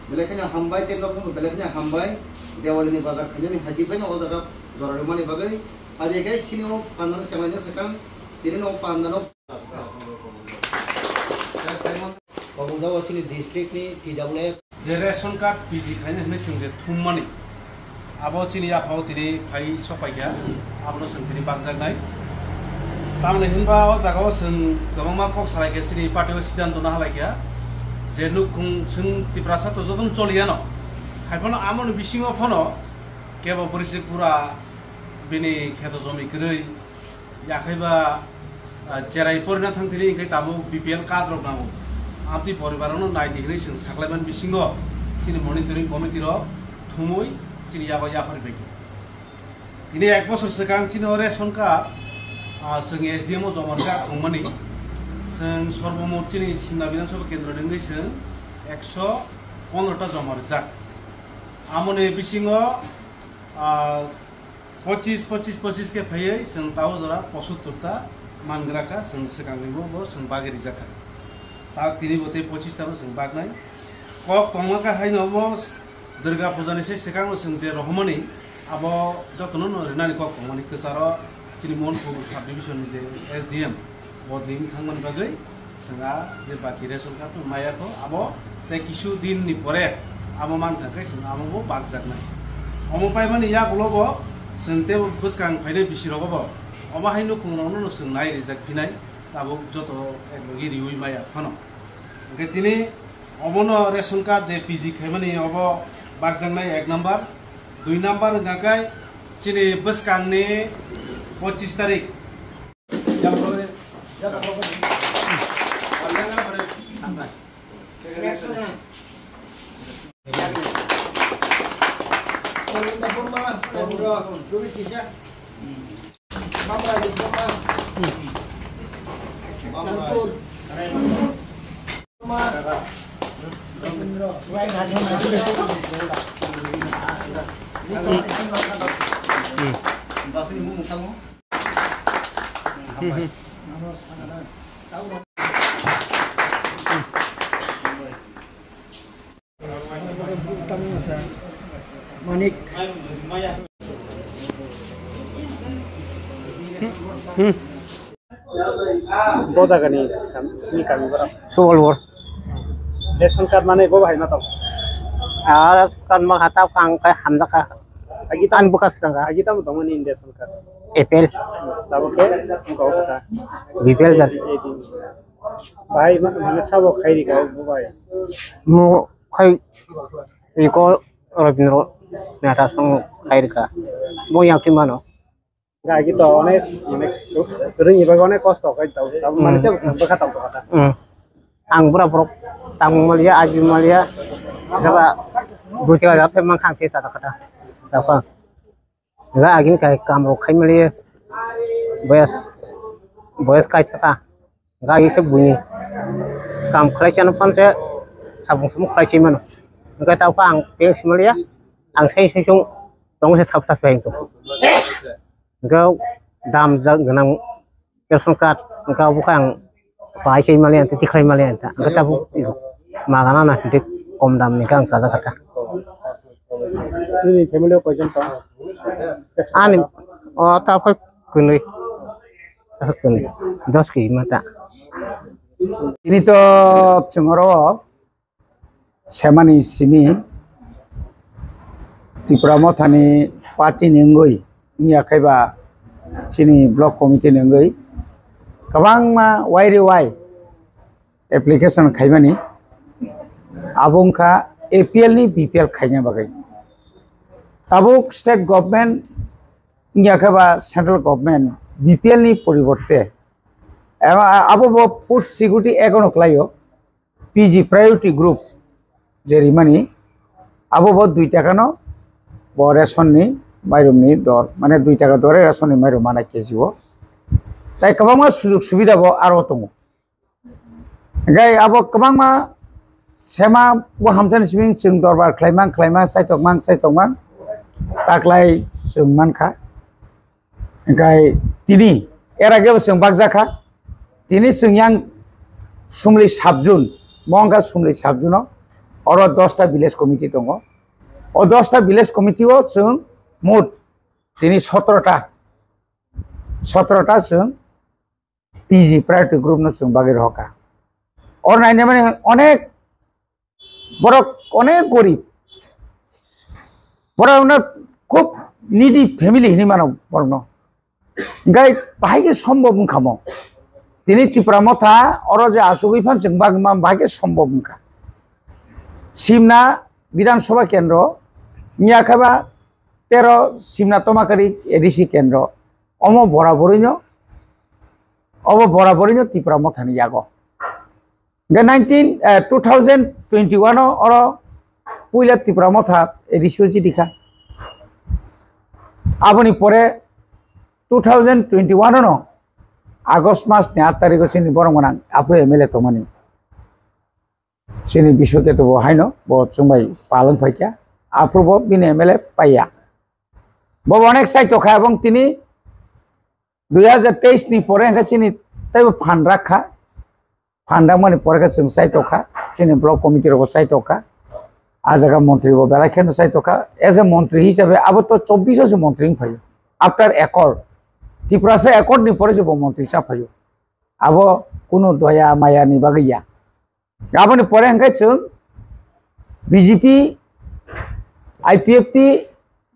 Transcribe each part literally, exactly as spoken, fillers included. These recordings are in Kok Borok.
Belai kheno hambai, tei nokno belai kheno hambai. Dewali ni bazar khainani hati bai no o jaga jora rwmani bagwi. Adi khe sini o pandano chenglaina swkang, tini no pandano. Kobongjao sini district ni T W F. Je ration card P G khaina hinwi chwng je thummani. Abo chini yaphao tini phai sokpaikha, abono chwng tini bakjaknai. Tamni hinba o jagao chwng kwbangma kok salaikha, chini party o siddhanto no halaikha, je nukhung chwng Tiprasa to jotono choliya no. Haiphano amoni bisingo phano kebo bwrwi se pura bini kheto jomi kwrwi, yakhaiba, ah, cherai porina thang thini hwnkhe tabuk B P L card rok nango. Amtwi poribar rokno nai di hinwi chwng saklaimani bisingo chini monitoring committee rok thumwi chini yago yaphar bai khe. Tini ek bosor swkang chini o ration card, ah, chwng S D M o joma rijak thwngmani. Chwng sorbomot chini Simna Bidhan Sabha kendro ni wngwi chwng ekso pondro ta joma rijak. Amoni bisingo, ah, Pochis, pochis, pochis khe phaiwi chwng tao jora posottor ta mangra kha, chwng swkangni bo, bo chwng bagwi rijak kha. Ta tini bo tei pochis ta no chwng baknai. Kok tongma kha haino bo Durga Puja ni se swkang no chwng je rohormani abo jotono no rinani kok tongmani kwcharo chini Mohanpur sub division ni je S D M bodolwi wng thangmani bagwi. Chwng a je baki ration card no maya kho, abo tei kisu din ni pore abo mankha khe chwng abo bo bakjaknai. Omo paimani yagulo bo chwng tei bwskang phainai bisi rogo bo omo hai nukhung rokno no chwng nai rijak phinai, tabuk joto eklogi riwi maya phano. Hwnkhe tini obono ration card je P G khaimani obo bakjaknai ek number, dui number hwnkha khe chini bwskangni pochis tarik. Manik. Bo jaga ni kam, ni kami bara. Subalpur. Ration card mane bo bahai ma tong. Ar kan ma hata kang kai hamjak kha. Agi tam An bukas rang kha. Agi tam tong ni ration card. Apple. Tabo ke ko kha. B P L gas. Bahai ma, mane sabo khairi ka bo bahai. Mo khai iko Rabindra Nata song khairi ka. Mo yang ti mano. Gagi to onek, mane, ring iba onek kosto kai tau, tau, mane, hmm, tei bwkha tau kha ta. Hmm. Ang bura borok tang maliya, aji maliya, kaba duti ga jate mang khang se sa kha ta. Tau kha. Ga agin kai kam rok khai maliya, boyas, boyas kai ta. Gagi khe buini kam khlai chana phan se sabung sabung khlai chai mano. Hwnkhe tao khe ang peng si maliya, ang sai sai sung tong se sab sab peng tong. Hwnkhe dam jak gwnang ration card hwnkhe abo khe ang pai chai maliya, tei tikhlai maliya ta. Hwnkhe tabuk magana na hinwi kom dam ni khe ang chajak kha ta. Nini family o koijon tong? Ani o ta phai kwnwi. Kwnwi. Dos kg ma ta. Tini to chwng oro semani simi Tipra Mothani party ni wngwi wngya khe ba chini block committee ni wngwi kwbangma wai re wai application khaimani, abo wngkha A P L ni B P L khaina bagwi. Tabuk state government wngya khe ba central government B P L ni poriborte eba-, abo bo Food Security Act ono khlaio, P G priority group je rimani, abo bo dui taka no bo ration ni mairum ni dor, mane dui taka dore ration ni mairum mana K G o. Tai kwbangma sujug subida bo aro tongo. Hingke abo kwbangma sema bo hamjani simi chwng dorbar khlaimang, khlaimang, saitokmang, saitokmang, taklai chwng mankha. Hingke tini era kebo chwng bakjakha. Tini chwng yang sumli sabjun, mo wngkha sumli sabjuno. Oro dosta village committee tongo. O dosta village committee o chwng mut tini sotrota, sotrota chwng P G priority group no chwng bagwi rohorkha. Oro nainani mani onek borok onek gorib. Borok no khub needy family hinwi mano borok no. Gai bahai khe sombhob wngkha mo. Tini Tipra Motha oro je achugwi phan chwng bagwi ma bahai khe sombhob wngkha. Simna Bidhan Sabha Kendro, miya khe ba tero Simna Tomakari A D C Kendro. Omo bora borwi no, omo bora borwi no Tipra Motha ni yago. Hingke nineteen, eh, two thousand twenty-one o oro puila Tipra Motha A D C o chidi kha. Aboni pore two thousand twenty-one o no August mas ni aat tarikh o chini borok gwnang aphuru M L A tongmani. Chini Biswaketu bo haino bo chwngbai palwng phaikha. Aphuru bo bini M L A paiya. Bo onek saito kha ebong tini dui hajar teis ni pore hingke chini teibo phan rakha. Phan rakmani pore khe chwng chai tokha, chini block committee rokbo chai tokha. A jaga montri bo belai kheno chai tokha. As a montri hisabe abo to chobbish o se montri wng phaio. After accord, Tiprasa accord ni pore se bo montri cha phaio. Abo kunu doya maya ni bagwi ya. Aboni pore hingke chwng B J P, I P F T,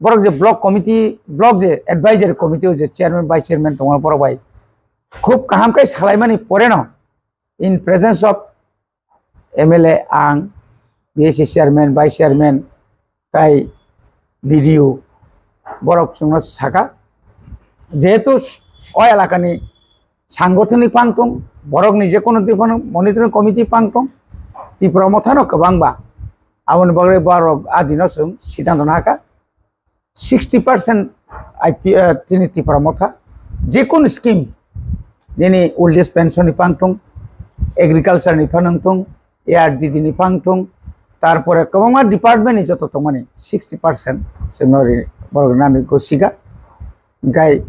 borok je block committee, block je advisory committee o je chairman, vice chairman tongo borok bai khub kaham khe salaimani pore no in presence of M L A ang, B S C chairman, vice chairman, tai B D O borok chwngno saka. Jehetu o elakani sangothonni pang tong, borokni je kono diphano monitoring committee pang tong, Tipra Mothano kwbangba. Aboni bagwi borok a dino chwng siddhanto nahaka. Sixty percent I P, eh, chini Tipra Motha, je kono scheme, nini old age pension ni pang tong, agriculture ni phan tong, A R D D ni pang tong, tarpore kwbangma department ni joto tongmani sixty percent chwngno ri-, borok rinani gosiga. Gai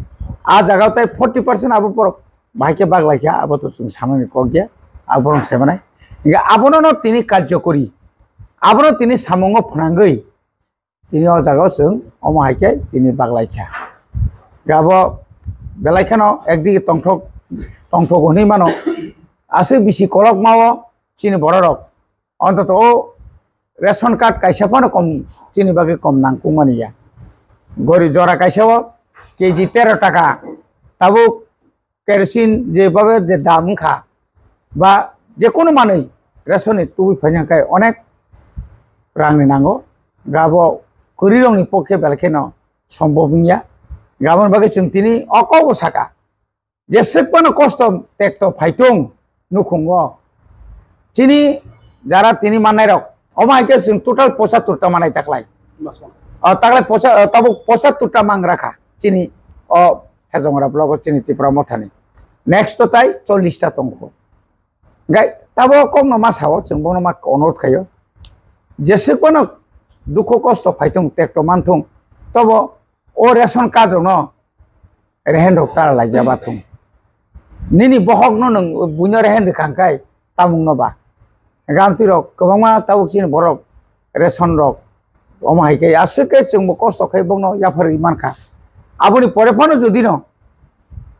a jaga tai forty percent abo borok bahai khe baglaikha, abo to chwng sanani kok ya, abo borok semanai. Hingke abono no tini karjokori, abono tini samungo phnangwi, tini o jaga o chwng omo hai khe tini baglai kha. Gabo belai kheno ekdigi tongthok, tongthok hwnwi mano. Aswk bisi kolokma o chini bororok. Ontoto o ration card kaisa phano kom, chini bagwi kom nangkukmani ya. Gori jora kaisa o K G tero taka. Tabuk kerosene je babe je dam wngkha, ba je kono manwi ration ni tubui phaina khe onek rang ni nango, gabo kwrwi rok ni pokhe belai kheno sombhob wngya. Gabon bagwi chwng tini o kok bo saka, jeswk phano kosto tekto phaitung nukhungo, chini jara tini mannai rok, omo hai khe chwng total pochattor ta manai taklai. O taklai pocha-, tabuk pochattor ta mang rakha chini o Hezongra block o chini Tipra Mothani. Next to tai chollish ta tongkho. Gai tabo kokno ma sao, chwng bono ma onurodh khaio. Jeswk bono dukhu kosto phaitung, tekto manthung, tobo o ration card rokno rehen rok tara laijaba thung. Nini bohokno nwng buino rehen rwkha hwnkhe tamungno ba. Gamtwi rok kwbangma tabuk chini borok ration rok omo hai khe aswk khe chwngbo kosto khe bokno yapharwi mankha. Aboni pore phano jodi no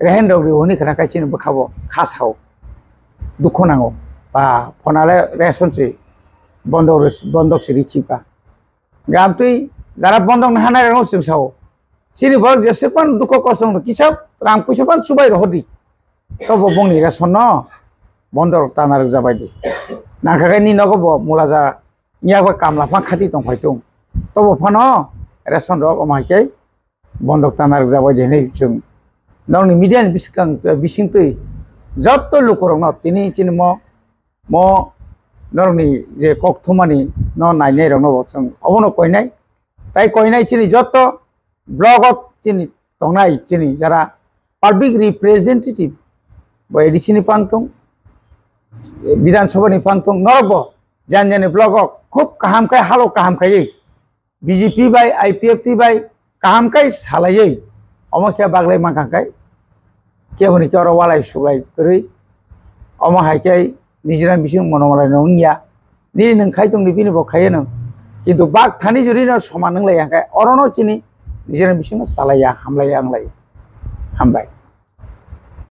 rehen rok rw hwnwi khna khai chini bwkhabo kha sao, dukhu nango. Ba phonale ration se bondok rw-, bondok se rikhiba. Gamtwi jara bondok ni hanai rokno chwng sao. Chini borok jeswk phano dukhu kosto wngtong, kisa rang puisa phano chubai rohordi. Tobo bongni ration no bondok rok tana rwkjabai di. Nangkha khe ni nogo bo mulaja, yakbai kamla phano khati tongphai tung. Tobo phano ration rok omo hai khe bondok tana rwkjabai di hinwi chwng norokni media ni bwskang, bisingtwi jotto lukurokno tini chini mo, mo norokni je kok thumani no nainai rokno bo chwng obono koinai. Tai koinai chini jotto block o chini tongnai chini jara public representative bo A D C ni pang tong, Bidhan Sabha ni pang tong, norok bo jani jani block o khub kaham khai, halo kaham khai B J P bai, I P F T bai kaham khai salaiwi omo khe baglai mankha khai keboni khe oro walai suglai kwrwi omo hai khe nijra bising mono malai no wngya. Nini nwng khai tongdi, bini bo khaiya nwng. Kintu bak thani juri no soman wnglai ya khe, orono chini nijera bisingo chalaiya, hamlaiya wnglai. Hambai.